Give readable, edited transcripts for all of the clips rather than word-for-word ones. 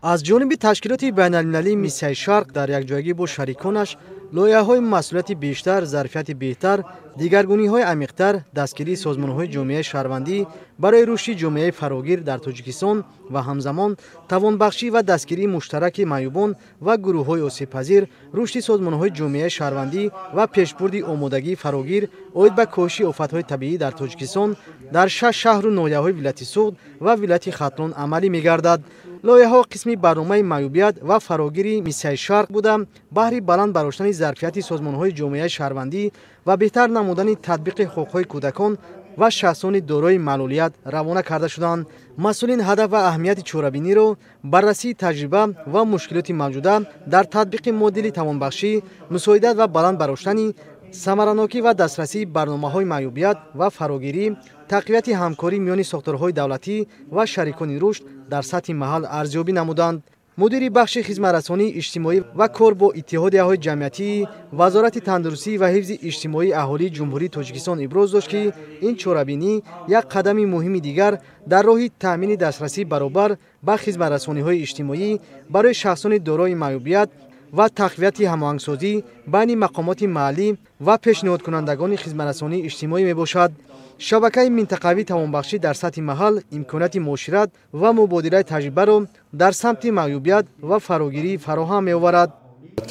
Аз ҷониби ташкилоти байналмилалии Миссияи Шарқ дар якҷоягӣ бо шариконаш лоиҳаҳои масъулияти бештар, зарфияти беҳтар, дигаргуниҳои амиқтар, дастгирии созмонҳои ҷомеаи шаҳрвандӣ барои рушди ҷомеаи фарогир дар Тоҷикистон ва ҳамзамон тавонбахшӣ ва дастгирии муштараки маъюбон ва гурӯҳҳои осебпазир, рушди созмонҳои ҷомеаи шаҳрвандӣ ва пешбурди омодагии фарогир оид ба коҳиши офатҳои табиӣ дар Тоҷикистон дар шаш шаҳру ноҳияҳои вилояти Суғд ва вилояти Хатлон амалӣ мегардад. Лоиҳаҳо қисми барномаи маъюбият ва фарогири Миссияи Шарқ буда, баҳри баланд бардоштани зарфияти созмонҳои ҷомеаи шаҳрвандӣ ва беҳтар намудани татбиқи ҳуқуқҳои кӯдакон ва шахсони дорои маълулият равона карда шуданд. Масъулин ҳадаф ва аҳамияти чорабиниро баррасии таҷриба ва мушкилоти мавҷуда дар татбиқи модели тавонбахшӣ, мусоидат ва баланд бардоштани самаранокӣ ва дастрасии барномаҳои маъюбият ва фарогирӣ, тақвияти ҳамкорӣ миёни сохторҳои давлатӣ ва шарикони рушд дар сатҳи маҳал арзёбӣ намуданд. Мудири бахши хизматрасонии иҷтимоӣ ва кор бо иттиҳодияҳои ҷамъиятии Вазорати тандурустӣ ва ҳифзи иҷтимоии аҳолии Ҷумҳурии Тоҷикистон иброз дошт, ки ин чорабинӣ як қадами муҳими дигар дар роҳи таъмини дастрасии баробар ба хизматрасониҳои иҷтимоӣ барои шахсони дорои маъюбият ва тақвияти ҳамоҳангсозӣ байни мақомоти маҳаллӣ ва пешниҳодкунандагони хизматрасонии иҷтимоӣ мебошад. Шабакаи минтақавии тавонбахшӣ дар сатҳи маҳал имконияти муошират ва мубодилаи таҷрибаро дар самти маъюбият ва фарогирӣ фароҳам меоварад.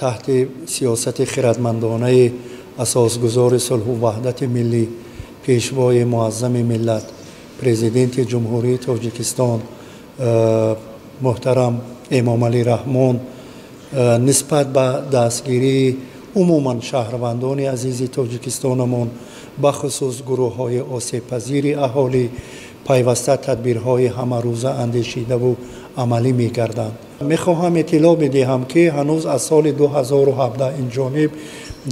Таҳти сиёсати хиратмандонаи асосгузори сулҳу ваҳдати миллӣ, пешвои муаззами миллат, президенти Ҷумҳурии Тоҷикистон муҳтарам Эмомалӣ Раҳмон нисбат ба дастгирии умуман шаҳрвандони азизи Тоҷикистонамон, бахусус гурӯҳҳои осебпазири аҳолӣ, пайваста тадбирҳои ҳамарӯза андешидаву амалӣ мегарданд. Мехоҳам иттилоъ бидиҳам, ки ҳанӯз аз соли 2017 инҷониб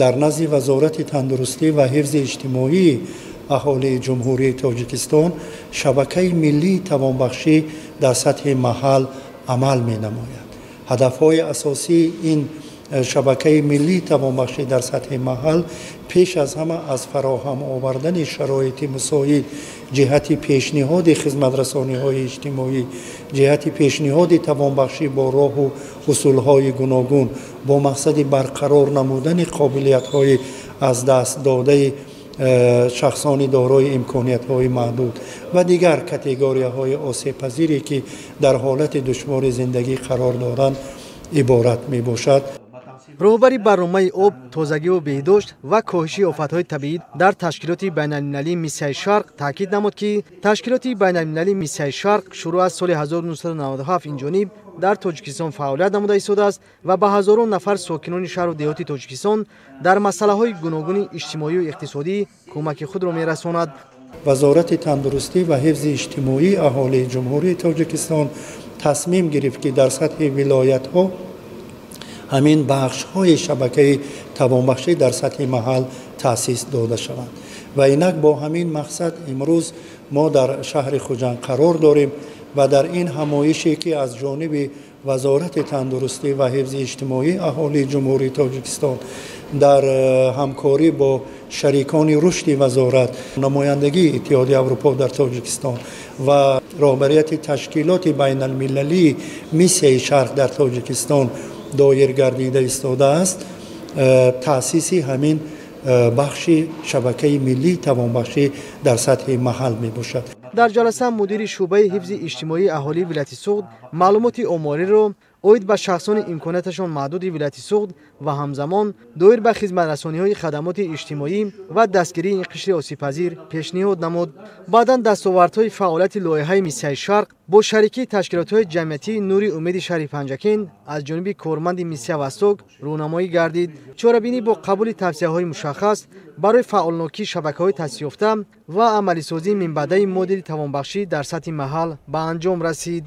дар назди Вазорати тандурустӣ ва ҳифзи иҷтимоии аҳолии Ҷумҳурии Тоҷикистон шабакаи миллии тавонбахшӣ дар сатҳи маҳал амал менамояд. Ҳадафҳои асосии ин шабакаи миллии тавонбахшӣ дар сатҳи маҳал пеш аз ҳама аз фароҳам овардани шароити мусоид ҷиҳати пешниҳоди хизматрасониҳои иҷтимоӣ, ҷиҳати пешниҳоди тавонбахшӣ бо роҳу усулҳои гуногун бо мақсади барқарор намудани қобилиятҳои аз даст додаи шахсони дорои имкониятҳои маҳдуд ва дигар категорияҳои осебпазире, ки дар ҳолати душвори зиндагӣ қарор доранд, иборат мебошад. Роҳбари барномаи об, тозагиву беҳдошт ва коҳиши офатҳои табиӣ дар ташкилоти байналмилалии Миссияи Шарқ таъкид намуд, ки ташкилоти байналмилалии Миссияи Шарқ шурӯъ аз соли 1997 инҷониб дар Тоҷикистон фаъолият намуда истодааст ва ба ҳазорон нафар сокинони шаҳру деҳоти Тоҷикистон дар масъалаҳои гуногуни иҷтимоию иқтисодӣ кӯмаки худро мерасонад. Вазорати тандурустӣ ва ҳифзи иҷтимоии аҳолии Ҷумҳурии Тоҷикистон тасмим гирифт, ки дар сатҳи вилоятҳо ҳамин бахшҳои шабакаи тавонбахшӣ дар сатҳи маҳал таъсис дода шаванд. Ва инак бо ҳамин мақсад имрӯз мо дар шаҳри Хуҷанд қарор дорем ва дар ин ҳамоише, ки аз ҷониби Вазорати тандурустӣ ва ҳифзи иҷтимоии аҳолии Ҷумҳурии Тоҷикистон дар ҳамкорӣ бо шарикони рушди вазорат, намояндагии Иттиҳоди Аврупо дар Тоҷикистон ва роҳбарияти ташкилоти байналмилалии Миссияи Шарқ дар Тоҷикистон доир гардида истодааст, таъсиси ҳамин бахши шабакаи миллии тавонбахшӣ дар сатҳи маҳал мебошад. Дар ҷаласа мудири шӯъбаи ҳифзи иҷтимоии аҳолии вилояти Суғд маълумоти омориро оид ба шахсони имконияташон маҳдуди вилояти Суғд ва ҳамзамон доир ба хизматрасониҳои хадамоти иҷтимоӣ ва дастгирии ин қишри осебпазир пешниҳод намуд. Баъдан дастовардҳои фаъолияти лоиҳаи Миссияи Шарқ бо шарикии ташкилотҳои ҷамъиятии Нури Умеди шаҳри Панҷакент аз ҷониби корманди Миссия Восток рӯнамоӣ гардид. Чорабинӣ бо қабули тавсияҳои мушаххас барои фаъолнокии шабакаҳои таъсисёфта ва амалисозии минбаъдаи модели тавонбахшӣ дар сатҳи маҳал ба анҷом расид.